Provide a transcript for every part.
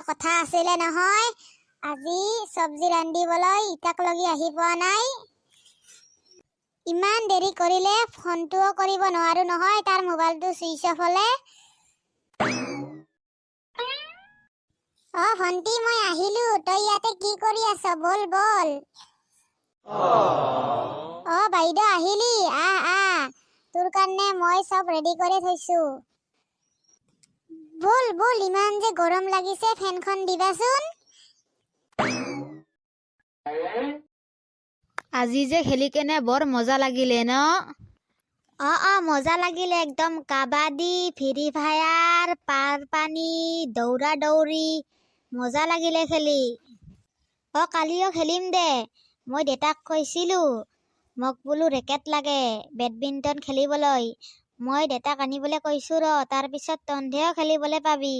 কথা আছিলে নহয়। আজি চব্জি ৰান্ধিবলৈ ইটাক লগি আহি পোৱা নাই। ইমান দেৰি কৰিলে ফোনটোও কৰিব নোৱাৰো নহয়, তাৰ মোবাইলটো চুইচ অফ হ'লে। অ ভণ্টি, মই আহিলো। তই ইয়াতে কি কৰি আছ? ব'ল ব'ল। অ বাইদেউ আহিলি? আহ আহ, তোৰ কাৰণে মই চব ৰেডি কৰি থৈছো। ব'ল ব'ল, ইমান যে গৰম লাগিছে, ফেনখন দিবাচোন। আজি যে খেলি কেনে বৰ মজা লাগিলে ন? অ অ, মজা লাগিলে একদম। কাবাডী, ফ্ৰী ফায়াৰ, পাৰ পানী, দৌৰা দৌৰি, মজা লাগিলে খেলি। অ কালিও খেলিম দে। মই দেউতাক কৈছিলো, মোক বোলো ৰেকেট লাগে বেডমিণ্টন খেলিবলৈ। মই দেউতাক আনিবলৈ কৈছো ৰ, তাৰপিছত তন্ধেও খেলিবলৈ পাবি।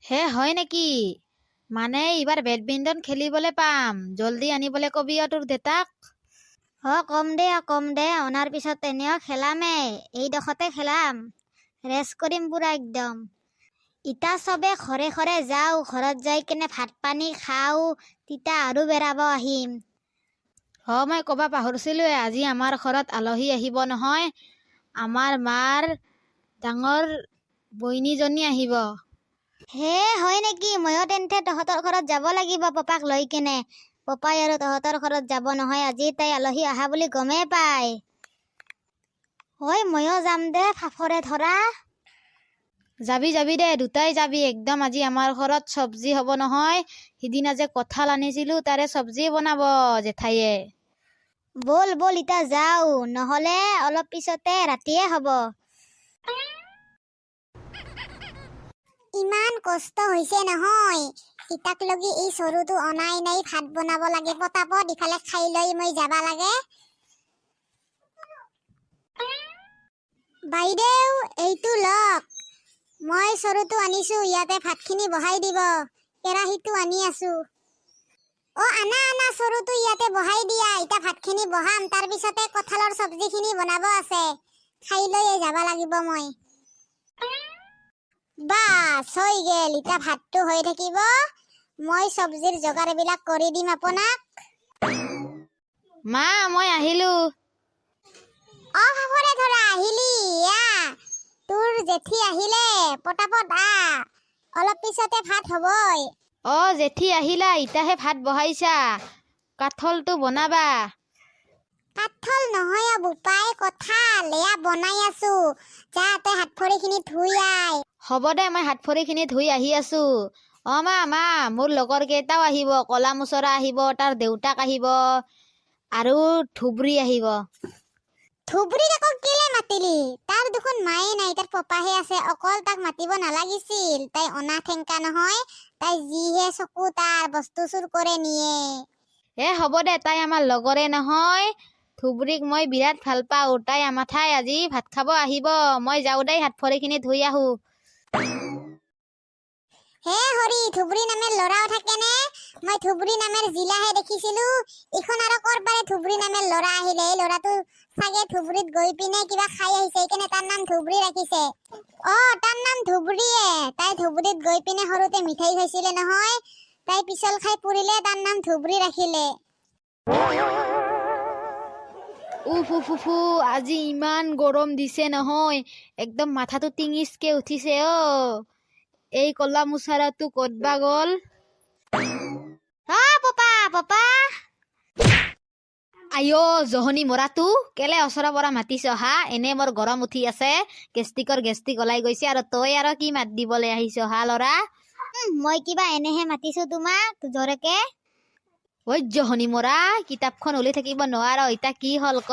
হে হয় নেকি? মানে এইবাৰ বেডমিণ্টন খেলিবলৈ পাম। জল্দি আনিবলৈ কবি অ তোৰ দেউতাক। অ কম দে, অ কম দে। অনাৰ পিছত এনেও খেলামেই, এইডোখৰতে খেলাম, ৰেষ্ট কৰিম পুৰা একদম। ইতা চবে ঘৰে ঘৰে যাওঁ, ঘৰত যাই কেনে ভাত পানী খাওঁ, তিতা আৰু বেৰাব আহিম। অ মই ক'ব পাহৰিছিলোঁৱে, আজি আমাৰ ঘৰত আলহী আহিব নহয়। আমাৰ মাৰ ডাঙৰ বৈনীজনী আহিব। হে হয় নেকি? ময়ো তেন্তে তহঁতৰ ঘৰত যাব লাগিব পাপাক লৈ কেনে। পাপাই আৰু তহঁতৰ ঘৰত যাব নহয় আজি, তাই আলহী অহা বুলি গমেই পায়। ঐ ময়ো যাম দে ফাফৰে ধৰা। যাবি যাবি দে, দুটাই যাবি একদম। আজি আমাৰ ঘৰত চব্জি হ'ব নহয়, সিদিনা যে কঁঠাল আনিছিলোঁ তাৰে চব্জি বনাব জেঠাইয়ে। ব'ল ব'ল ইতা যাওঁ, নহ'লে অলপ পিছতে ৰাতিয়ে হ'ব। ইমান কষ্ট হৈছে নহয়, ইটাক লগি এই চৰুটো অনাই নাই। ভাত বনাব লাগে পটাপট, ইফালে খাই লৈ মই যাবা লাগে। বাইদেউ এইটো লওক, মই চৰুটো আনিছো, ইয়াতে ভাতখিনি বহাই দিব। কেৰাহীটো আনি আছো। অ আনা আনা, চৰুটো ইয়াতে বহাই দিয়া। এতিয়া ভাতখিনি বহাম, তাৰপিছতে কঁঠালৰ চব্জিখিনি বনাব আছে। খাই লৈ যাব লাগিব মই। বাছ হৈ গেল, এতিয়া ভাতটো হৈ থাকিব। মই চব্জিৰ যোগাৰবিলাক কৰি দিম আপোনাক। মা মই আহিলো। অ ফাফৰে ধৰা আহিলি? ইয়া তোৰ জেঠী আহিলে, পটাপট আহ, অলপ পিছতে ভাত হ'বই। অ জেঠী আহিলা? ইতাহে ভাত বহাইছা, কাঠলটো বনাবা। কাঠল নহয় অ বোপাই, কঁঠাল। এয়া বনাই আছো। যা তই হাত ভৰিখিনি ধুই আয়। হ'ব দে, মই হাত ভৰিখিনি ধুই আহি আছো। অ মা মা, মোৰ লগৰ কেইটাও আহিব। কলা মুচৰা আহিব, তাৰ দেউতাক আহিব আৰু ধুবুৰী আহিব। ধুবুৰীক আকৌ কেলে মাতিলি? তাৰ দেখোন মায়ে নাই, তাৰ পপাহে আছে অকল। তাক মাতিব নালাগিছিল। তাই অনা ঠেংকা নহয়, তাই যিহে চকু, তাৰ বস্তু চুৰ কৰে নিয়ে। এ হ'ব দে, তাই আমাৰ লগৰে নহয়। ধুবুৰীক মই বিৰাট ভাল পাওঁ। তাই আমাৰ ঠাই আজি ভাত খাব আহিব। মই যাওঁ দেই, হাত ভৰিখিনি ধুই আহো। হে হৰি, ধুবুৰী নামেৰ ল'ৰাও থাকেনে? মই ধুবুৰী নামেৰ জিলাহে দেখিছিলো, ইখন আৰু ক'ৰ পাৰে ধুবুৰী নামেৰ ল'ৰা আহিলে? এই ল'ৰাটো চাগে ধুবুৰীত গৈ পিনে কিবা খাই আহিছে, সেইকাৰণে তাৰ নাম ধুবুৰী ৰাখিছে। অ তাৰ নাম ধুবুৰীয়ে। তাই ধুবুৰীত গৈ পিনে সৰুতে মিঠাই খাইছিলে নহয়, তাই পিছল খাই পৰিলে, তাৰ নাম ধুবুৰী ৰাখিলে। উফ উফ উফু, আজি ইমান গৰম দিছে নহয়, একদম মাথাটো টিঙিচকে উঠিছে অ। এই কলা মুচাৰাটো ক'ত বা গ'ল? অ পপা পপা। আইঅ জহনী মৰাটো, কেলে ওচৰৰ পৰা মাতিছ হা? এনে মোৰ গৰম উঠি আছে, গেষ্টিকৰ গেষ্টিক ওলাই গৈছে, আৰু তই আৰু কি মাত দিবলৈ আহিছ হা ল'ৰা? মই কিবা এনেহে মাতিছো তোমাক জোৰকে। ঐ জহনী মৰা, কিতাপখন উলি থাকিব নোৱাৰ, এতিয়া কি হ'ল ক?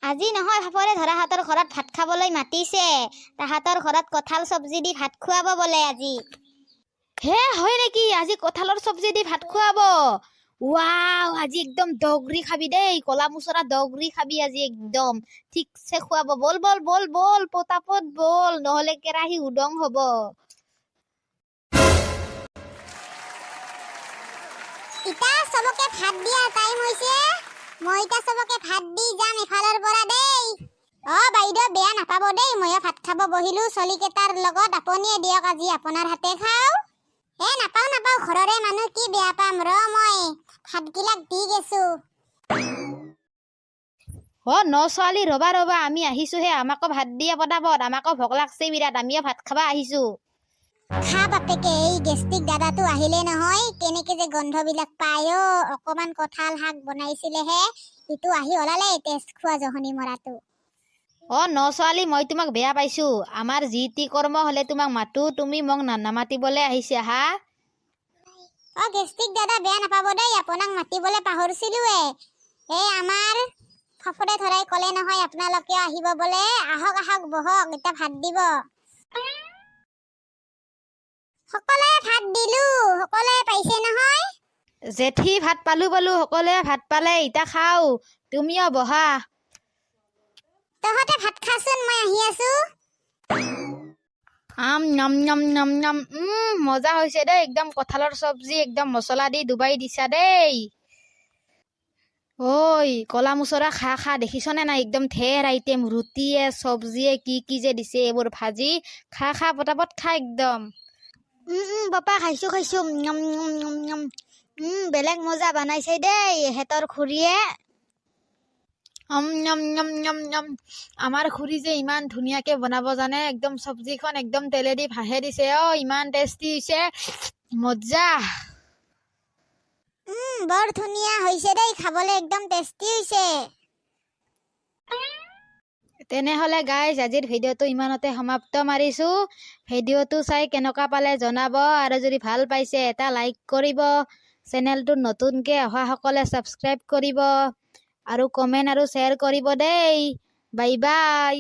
আজি নহয় ফাপৰে ধৰাহঁতৰ ঘৰত ভাত খাবলৈ মাতিছে। তাহাঁতৰ ঘৰত কঁঠাল চব্জি দি ভাত খুৱাব বোলে আজি। হে হয় নেকি? আজি কঁঠালৰ চব্জি দি ভাত খুৱাব? ৱাও, আজি একদম দগৰি খাবি দেই, কলা মুচৰা দগৰি খাবি আজি, একদম ঠিকছে খুৱাব। ব'ল ব'ল ব'ল ব'ল, পটাপট ব'ল, নহ'লে কেৰাহী উদং হ'ব। ইতা চবকে ভাত দিয়াৰ টাইম হৈছে, মই ইতা চবকে ভাত দি যাম ইফালৰ পৰা দেই। অ বাইদেউ বেয়া নাপাব দেই, ময়ো ভাত খাব বহিলো চলিকেইটাৰ লগত। আপুনিয়ে দিয়ক, আজি আপোনাৰ হাতে খাওঁ। এ নাপাওঁ নাপাওঁ, ঘৰৰে মানুহ, কি বেয়া পাম। ৰ, মই ভাতগিলাক দি গেছো। অ ন ছোৱালী, ৰবা ৰবা, আমি আহিছোহে। আমাকো ভাত দিয়া পটাপট। আমাকো ভোক লাগছে বিৰাট, আমিও ভাত খাবা আহিছো। খা বাপেকে, এই গেষ্টিক দাদাটো আহিলে নহয়, কেনেকে যে গন্ধবিলাক পায় অ। অকমান কঁঠাল শাক বনাইছিলেহে, ইটো আহি ওলালে তেজ খোৱা জহনি মৰাটো। অ ন ছোৱালী, মই তোমাক বেয়া পাইছো। আমাৰ যি টি কৰ্ম হলে তোমাক মাতো, তুমি মোক নামাতিবলৈ আহিছা হা? অ গেষ্টিক দাদা, বেয়া নাপাব দেই, আপোনাক মাতিবলৈ পাহৰিছিলোৱে। এই আমাৰ ফাফৰে ধৰাই ক'লে নহয় আপোনালোকেও আহিব বোলে। আহক আহক, বহক, এতিয়া ভাত দিব। সকলোৱে ভাত দিলো, সকলোৱে পাইছে নহয়? জেঠী, ভাত পালো পালো, সকলোৱে ভাত পালে, ইতা খাওঁ, তুমিও বহা। তহঁতে ভাত খাচোন, মই আহি আছো। আম নম নম নম নম, মজা হৈছে দেই একদম। কঁঠালৰ চব্জি একদম মছলা দি ডুবাই দিছা দেই। ঐ কলা মুচৰা, খা খা। দেখিছনে নাই, একদম ঢেৰ আইটেম, ৰুটিয়ে চব্জিয়ে কি কি যে দিছে এইবোৰ ভাজি। খা খা, পটাপট খা একদম। বাপা, খাইছো খাইছো। নম নম নম নম। বেলেগ মজা বনাইছে দেই এহেঁতৰ খুৰীয়ে। অম নম নম নম নম। আমাৰ খুৰী যে ইমান ধুনীয়াকে বনাব জানে, একদম চব্জিখন একদম তেলেদি ভাহে দিছে অ, ইমান টেষ্টি হৈছে, মজা। বৰ ধুনীয়া হৈছে দেই খাবলৈ, একদম টেষ্টি হৈছে। তেনেহ'লে গাইজ, আজিৰ ভিডিঅ'টো ইমানতে সমাপ্ত মাৰিছোঁ। ভিডিঅ'টো চাই কেনেকুৱা পালে জনাব আৰু যদি ভাল পাইছে এটা লাইক কৰিব। চেনেলটোত নতুনকৈ অহাসকলে ছাবস্ক্ৰাইব কৰিব আৰু কমেণ্ট আৰু শ্বেয়াৰ কৰিব দেই। Bye bye.